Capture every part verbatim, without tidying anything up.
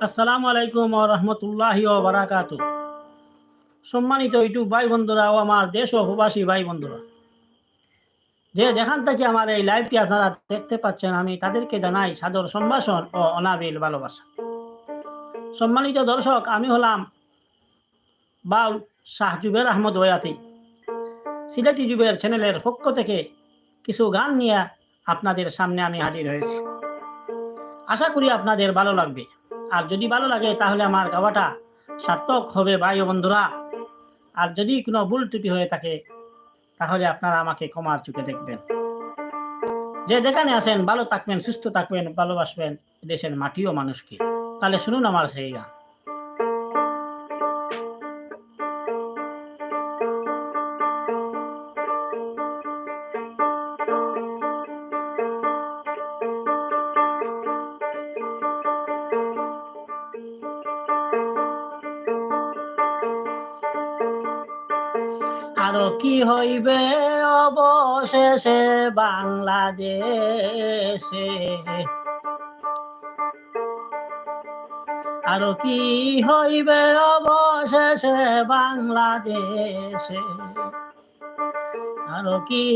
আসসালামু আলাইকুম ওয়া রাহমাতুল্লাহি ওয়া বারাকাতুহু। সম্মানিত YouTube ভাই বন্ধুরা ও আমার দেশ ও প্রবাসী ভাই বন্ধুরা, যে যেখান থেকে আমার এই liveটি আপনারা দেখতে পাচ্ছেন, আমি তাদেরকে জানাই সাদর সম্ভাষণ ও অনাবিল ভালোবাসা। সম্মানিত দর্শক, আমি হলাম বাউল শাহ জুবের আহমদ বয়াতি। সিলেটি জুবের channel-এর পক্ষ থেকে কিছু গান নিয়ে আপনাদের সামনে আমি হাজির হয়েছি। আশা করি আপনাদের ভালো লাগবে। আর যদি ভালো লাগে, তাহলে আমার গাওয়াটা সার্থক হবে, ভাই ও বন্ধুরা। আর যদি কোনো ভুল ত্রুটি হয়ে থাকে, তাহলে আপনারা আমাকে ক্ষমার চোখে দেখবেন। যে যেখানে আছেন, ভালো থাকবেন, সুস্থ থাকবেন, ভালোবাসবেন দেশের মাটি ও মানুষকে। তাহলে শুনুন আমার সেই গান। আরো কি হইবে অবশেষে বাংলাদেশে? আরো কি হইবে অবশেষে বাংলাদেশে? আরো কি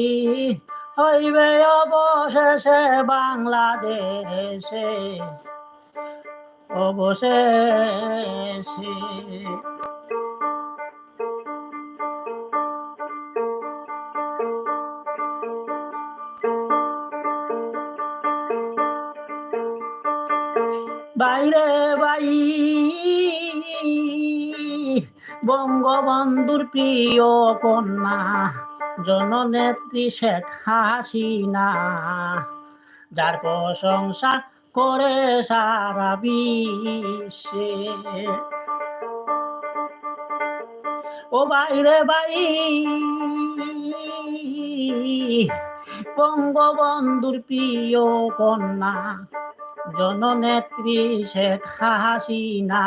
হইবে অবশেষে বাংলাদেশে? অবশেষে। ভাইরে ভাই, বঙ্গবন্ধুর প্রিয় কন্যা জননেত্রী শেখ হাসিনা, যার প্রশংসা করে সারা বিশ্বে। ও ভাইরে ভাই, বঙ্গবন্ধুর প্রিয় কন্যা জননেত্রী শেখ হাসিনা,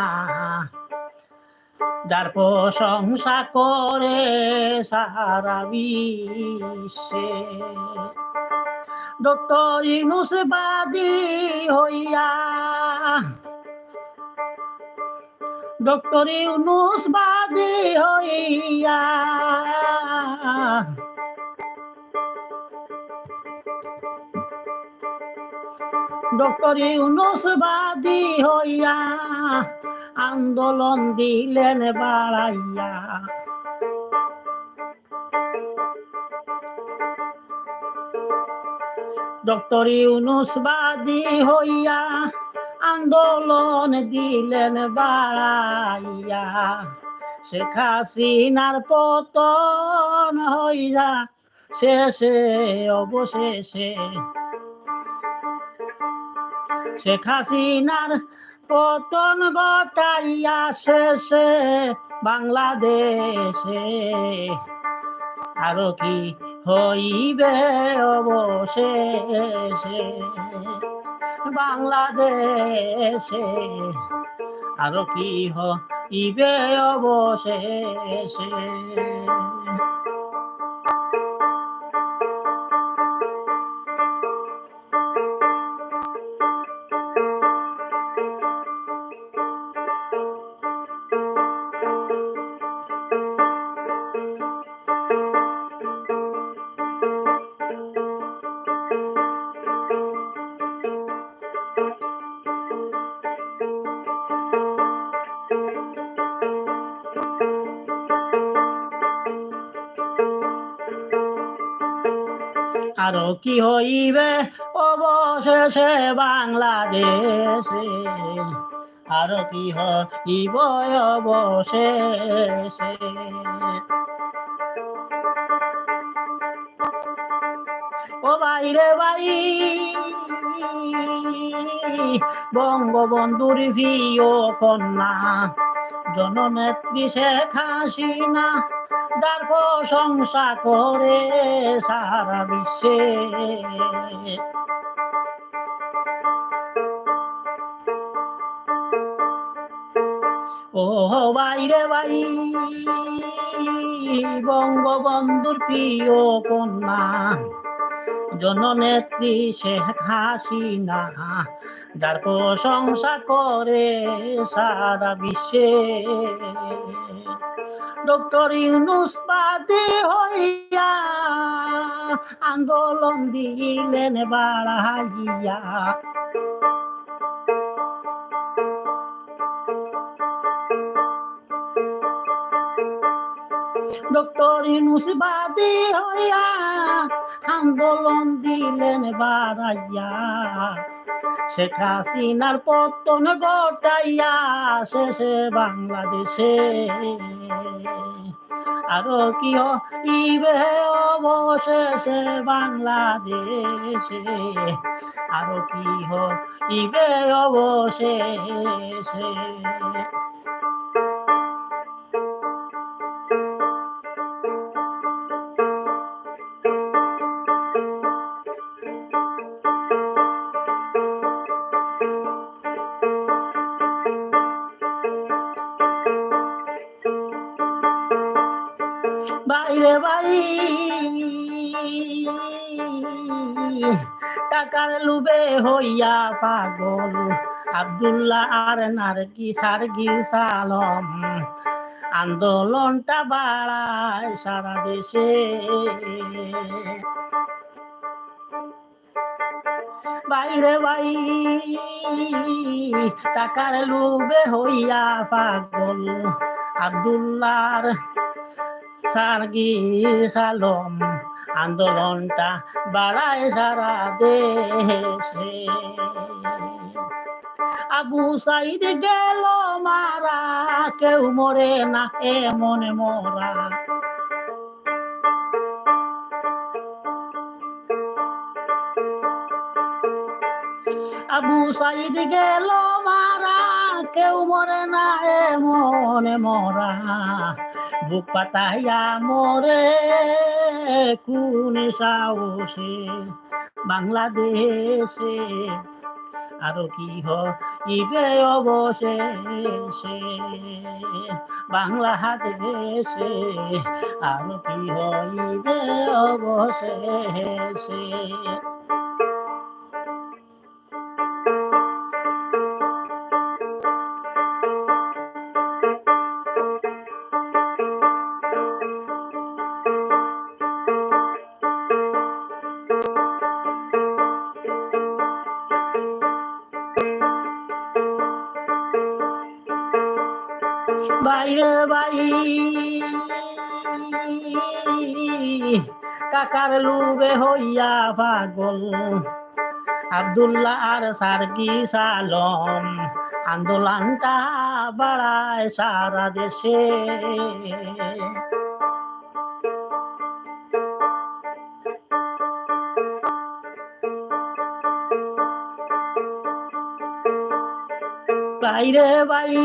যার প্রশংসা করে সারা বিশ্বে। ডক্টর ইউনুসবাদী হইয়া, ডক্টর ইউনুসবাদী হইয়া, ডক্টর ইউনুসবাদী হইয়া আন্দোলন দিলেন বাড়াইয়া। ডক্টর ইউনুসবাদী হইয়া আন্দোলন দিলেন বাড়াইয়া। শেখ হাসিনার পতন হইয়া শেষে অবশেষে, শেখ হাসিনার পতন ঘটাইয়া শেষে বাংলাদেশে আরো কি হইবে অবশেষে বাংলাদেশে? আরো কি হইবে অবশেষে? আরো কি হইবে অবশেষে বাংলাদেশে? আরো কি হইব অবশেষে? ও ভাইরে ভাই, বঙ্গবন্ধুর প্রিয় কন্যা জননেত্রী শেখ হাসিনা, যার প্রশংসা করে সারা বিশ্বে। ও ভাইরে ভাই, বঙ্গবন্ধুর প্রিয় কন্যা জননেত্রী শেখ হাসিনা, যার প্রশংসা করে সারা বিশ্বে। ডক্টর ইউনুস বাদী হইয়া আন্দোলন দিলেন বাড়াইয়া। ডক্টর ইউনুস বাদী হইয়া আন্দোলন দিলেন বাড়াইয়া। শেখ হাসিনার পতন ঘটাইয়া শেষে বাংলাদেশে। আরো কি হইবে অবশেষে বাংলাদেশে? আরো কি হইবে অবশেষে? ভাইরে ভাই, টাকার লোভে হইয়া পাগল আব্দুল্লাহ আর নার্গিস সার্গিস আলম আন্দোলনটা বাড়ায় সারা দেশে। ভাইরে ভাই, টাকার লোভে হইয়া পাগল আব্দুল্লাহ আর সার্গিস আলম আন্দোলনটা বাড়ায় সারা দেশে। আবু সাইদ গেল মারা, কেউ মরে না এমন মরা। আবু সাইদ গেল মারা, কেউ মরে না এমন মরা। বুক পাতাইয়া মরে কোন সাহসে বাংলাদেশে? আরো কি হইবে অবশেষে বাংলাদেশে? আরো কি হইবে অবশেষে? ভাইরে ভাই, টাকার লোভে হইয়া পাগল আব্দুল্লাহ আর সার্গিস আলম আন্দোলনটা বাড়ায় সারা দেশে। ভাইরে ভাই,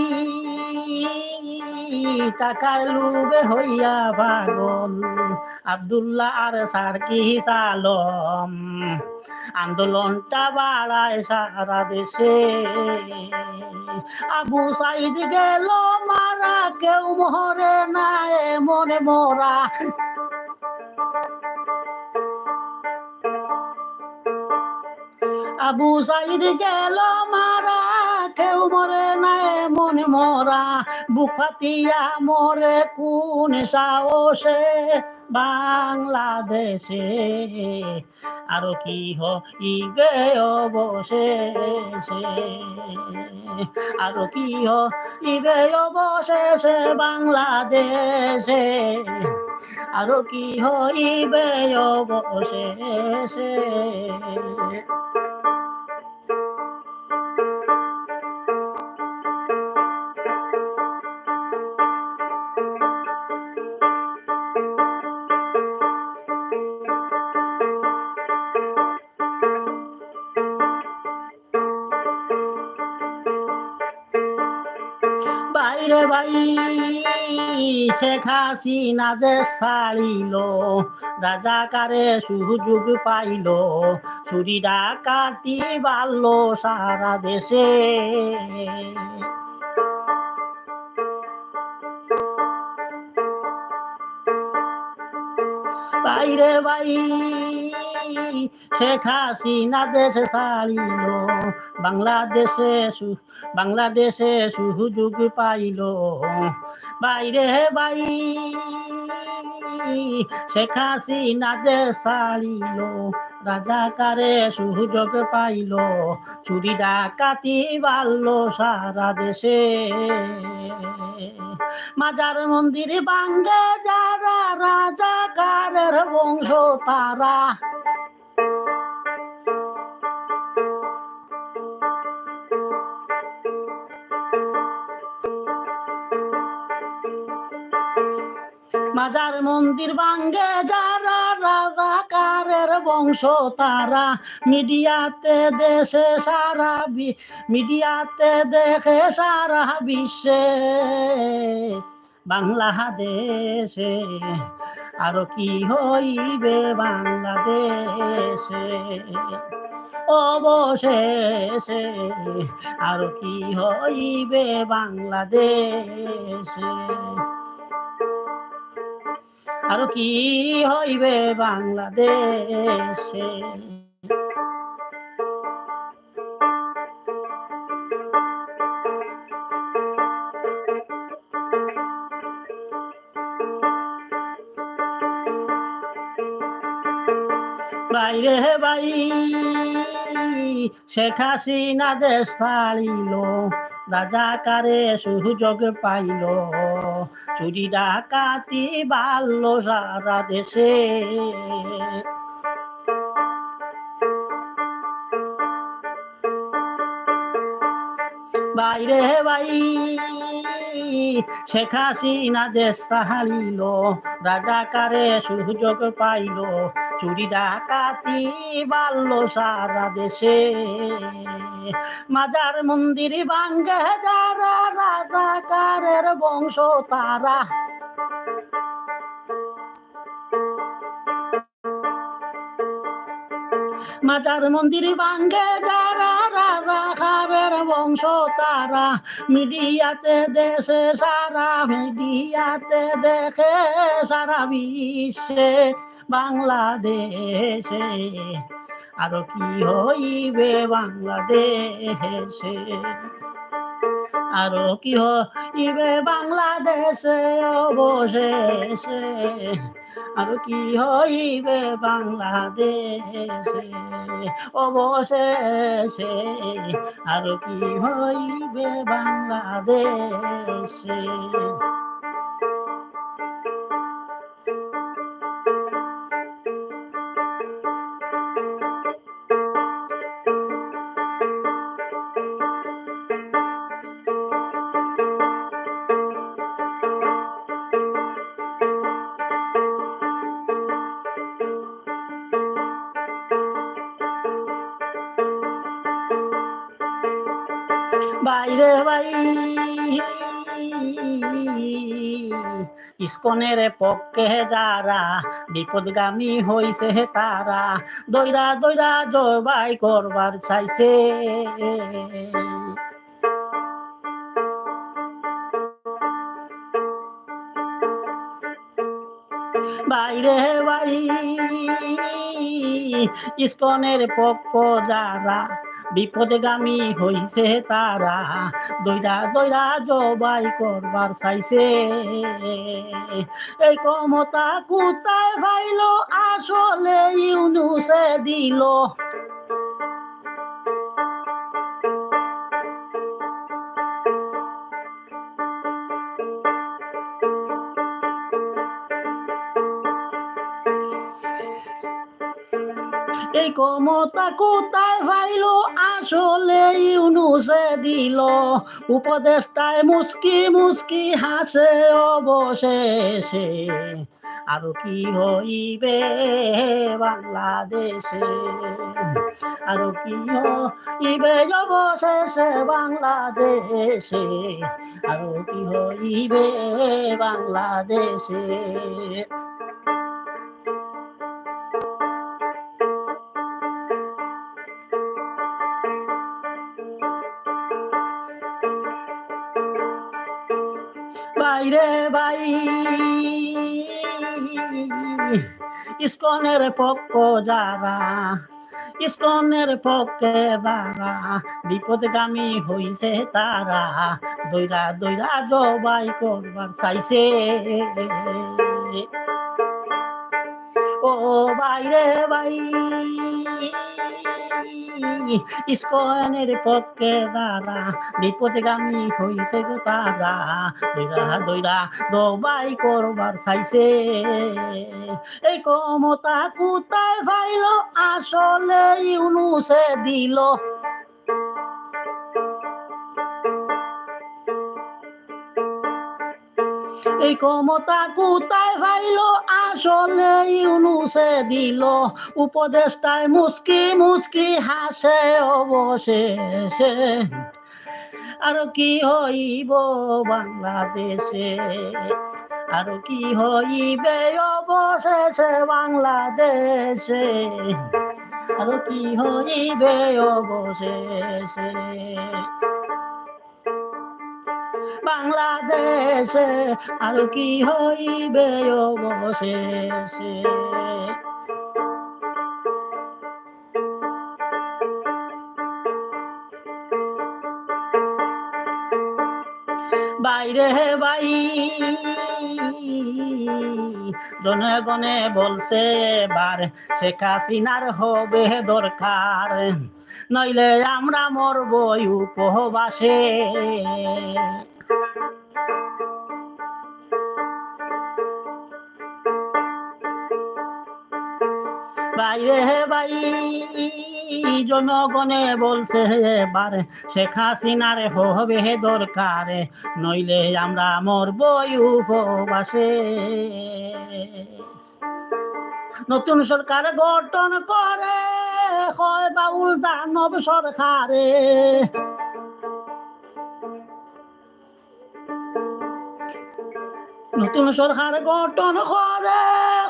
টাকার লোভে হইয়া পাগল আব্দুল্লাহ আর সার্গিস আলম আন্দোলনটা বাড়ায় সারা দেশে। আবু সাইদ গেল মারা, কেউ মরে না এমন মরা। আবু সাইদ গেল মারা, কেউ মরে না এমন মরা। বুক ফাটিয়া মরে কোন সাহসে বাংলাদেশে? আরো কি হইবে অবশেষে? আরো কি হইবে অবশেষে বাংলাদেশে? আরো কি হইবে অবশেষে? ভাইরে ভাই, শেখ হাসিনা দেশ ছাড়িল, রাজাকারে সুযোগ পাইল, চুরি ডাকাতি বাড়ল সারা দেশে। ভাইরে ভাই, শেখ হাসিনা দেশ ছাড়িল, বাংলাদেশে সু-, বাংলাদেশে সুযোগ পাইল। ভাইরে ভাই, শেখ হাসিনা দেশ ছাড়িল, রাজাকারে সুযোগ পাইল, চুরি ডাকাতি বাড়ল সারা দেশে। মাজার মন্দির ভাঙ্গে যারা, রাজাকারের বংশ তারা। মাজার মন্দির ভাঙ্গে যারা, রাজাকারের বংশ তারা। মিডিয়াতে দেশে সারা বি-, মিডিয়াতে দেখে সারা বিশ্বে বাংলাদেশে, আরো কি হইবে বাংলাদেশে? অবশেষে আরো কি হইবে বাংলাদেশে? আরো কি হইবে বাংলাদেশে? ভাইরে ভাই, শেখ হাসিনা দেশ ছাড়িল, রাজাকারে সুযোগ পাইল, চুরি ডাকাতি বাড়ল সারা দেশে। ভাইরে ভাই, শেখ হাসিনা দেশ ছাড়িল, রাজাকারে সুযোগ পাইল, চুরি ডাকাতি বাড়ল সারা দেশে। মাজার মন্দির ভাঙ্গে যারা, রাজাকারের বংশ তারা। মাজার মন্দির ভাঙ্গে যারা, রাজাকারের বংশ তারা। মিডিয়াতে দেশে সারা, মিডিয়াতে দেখে সারা বিশ্বে বাংলাদেশে। আরো কি হইবে বাংলাদেশে? আরো কি হইবে বাংলাদেশে অবশেষে? আরো কি হইবে বাংলাদেশে অবশেষে? আরো কি হইবে বাংলাদেশে? ভাইরে ভাই, ইস্কনের পক্ষে যারা, বিপদগামী হইছে তারা, দইরা দইরা জবাই করবার চাইছে। ভাইরে ভাই, ইস্কনের পক্ষ যারা, বিপদগামী হইছে তারা, দইরা দইরা জবাই করবার চাইছে। এই ক্ষমতা কোথায় পাইল? আসলে ইউনুসে দিল। এই ক্ষমতা কোথায় পাইল? আসলে ইউনুসে দিল। উপদেষ্টায় মুচকি মুচকি হাসে অবশেষে। আরো কি হইবে বাংলাদেশে? আরো কি হইবে অবশেষে বাংলাদেশে? আরো কি হইবে বাংলাদেশে? ভাইরে ভাই, ইস্কনের পক্ষ যারা, ইস্কনের পক্ষে যারা, বিপদগামী হইছে তারা, দইরা দইরা জবাই করবার চাইছে। ও ভাই রে ভাই, ইস্কনের পক্ষে যারা, বিপদগামী হইছে গো তারা, দইরা দইরা জবাই করবার চাইছে। এই ক্ষমতা কোথায় পাইল? আসলে ইউনুসে দিল। এই ক্ষমতা কোথায় পাইল? আসলে ইউনুসে দিল। উপদেষ্টায় মুচকি মুচকি হাসে অবশেষে। আর কি হইব বাংলাদেশে? আর কি হইবে অবশেষে বাংলাদেশে? আর কি হইবে অবশেষে বাংলাদেশে? আর কি হইবে অবশেষে? ভাই রে ভাই, জনগণে বলছে এবার শেখ হাসিনার হবে দরকার, নইলে আমরা মরবই উপবাসে। ভাই রে ভাই, জনগণে বলছে এবার শেখ হাসিনার হবে দরকার, নইলে আমরা মরবই উপবাসে। নতুন সরকার গঠন করে কয় বাউল দানব সরকারে। নতুন সরকার গঠন করে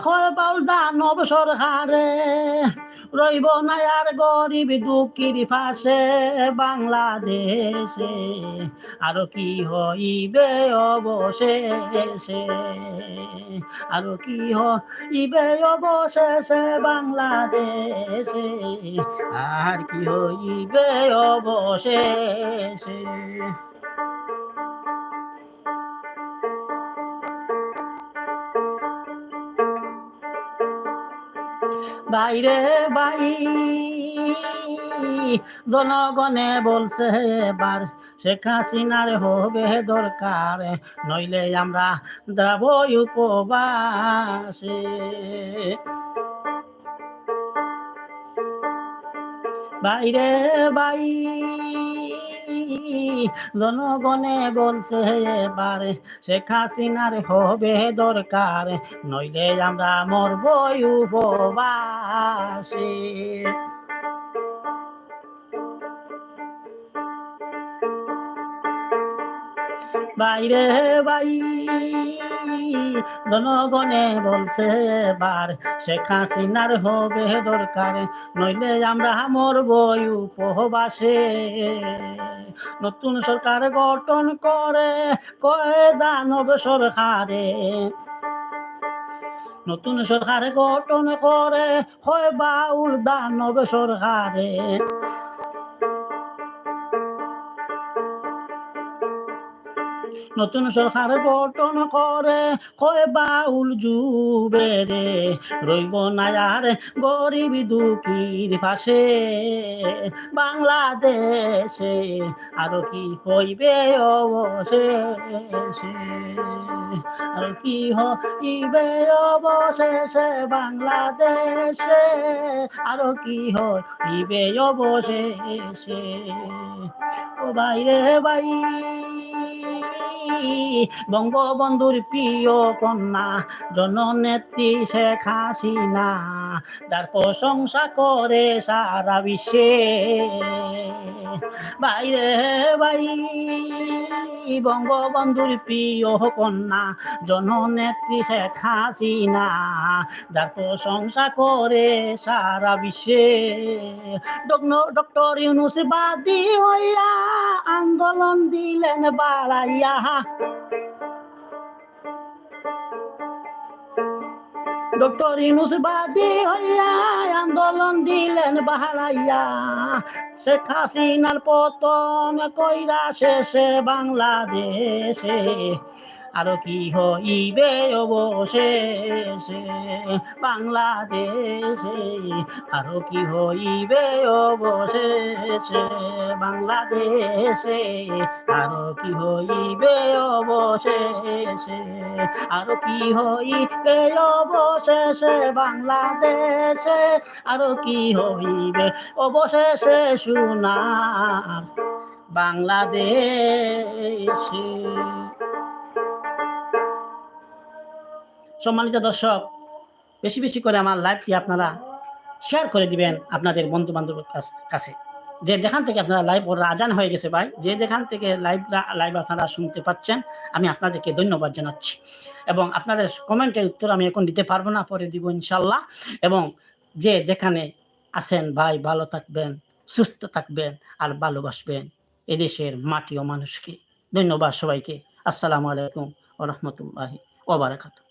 কয় বাউল দানব সরকারে, রইব না আর গরিব দুঃখীর পাশে বাংলাদেশে। আরো কি হইবে অবশেষে? আরো কি হইবে অবশেষে বাংলাদেশে? আর কি হইবে অবশেষে? ভাই রে ভাই, জনগণে বলছে এবার শেখ হাসিনার হবে দরকার, নইলে আমরা দাঁড়াবো উপবাসে। ভাই রে ভাই, জনগণে বলছে এবার শেখ হাসিনার হবে দরকার, নইলে আমরা মরবই উপবাসে। ভাই রে ভাই, জনগণে বলছে এবার শেখ হাসিনার হবে দরকার, নইলে আমরা মরবই উপবাসে। নতুন সরকার গঠন করে কয় দানব সরকারে। নতুন সরকার গঠন করে কয় বাউল দানব সরকারে। নতুন সরকার গঠন করে কয় বাউল জুবেরে, রইব না আর গরিব দুঃখীর পাশে বাংলাদেশে। আরো কি হইবে অবশেষে? আরো কি হইবে অবশেষে বাংলাদেশে? আরো কি হইবে অবশেষে? ও ভাই রে ভাই, বঙ্গবন্ধুর প্রিয় কন্যা জননেত্রী শেখ হাসিনা, যার প্রশংসা করে সারা বিশ্বে। ভাই রে ভাই, বঙ্গবন্ধুর প্রিয় কন্যা জননেত্রী শেখ হাসিনা, যার প্রশংসা করে সারা বিশ্বে। ডক-, ডক্টর ইউনুস বাদী হইয়া আন্দোলন দিলেন বাড়াইয়া। ডক্টর ইউনুস বাদী হইয়া আন্দোলন দিলেন বাড়াইয়া, শেখ হাসিনার পতন কইরা শেষে বাংলাদেশে। আরো কি হইবে অবশেষে বাংলাদেশে, আরো কি হইবে অবশেষে বাংলাদেশে, আরো কি হইবে অবশেষে, আরো কি হইবে অবশেষে বাংলাদেশে, আরো কি হইবে অবশেষে সোনার বাংলাদেশে। সম্মানিত দর্শক, বেশি বেশি করে আমার লাইভটি আপনারা শেয়ার করে দিবেন আপনাদের বন্ধু বান্ধবের কাছ- কাছে। যে যেখান থেকে আপনারা লাইভ, ওর আজান হয়ে গেছে ভাই, যে যেখান থেকে লাইভ, লাইভ আপনারা শুনতে পাচ্ছেন, আমি আপনাদেরকে ধন্যবাদ জানাচ্ছি। এবং আপনাদের কমেন্টের উত্তর আমি এখন দিতে পারবো না, পরে দিব ইনশাল্লাহ। এবং যে যেখানে আছেন ভাই, ভালো থাকবেন, সুস্থ থাকবেন, আর ভালোবাসবেন এদেশের মাটি ও মানুষকে। ধন্যবাদ সবাইকে। আসসালামু আলাইকুম ওয়া রাহমাতুল্লাহি ওয়া বারাকাতুহু।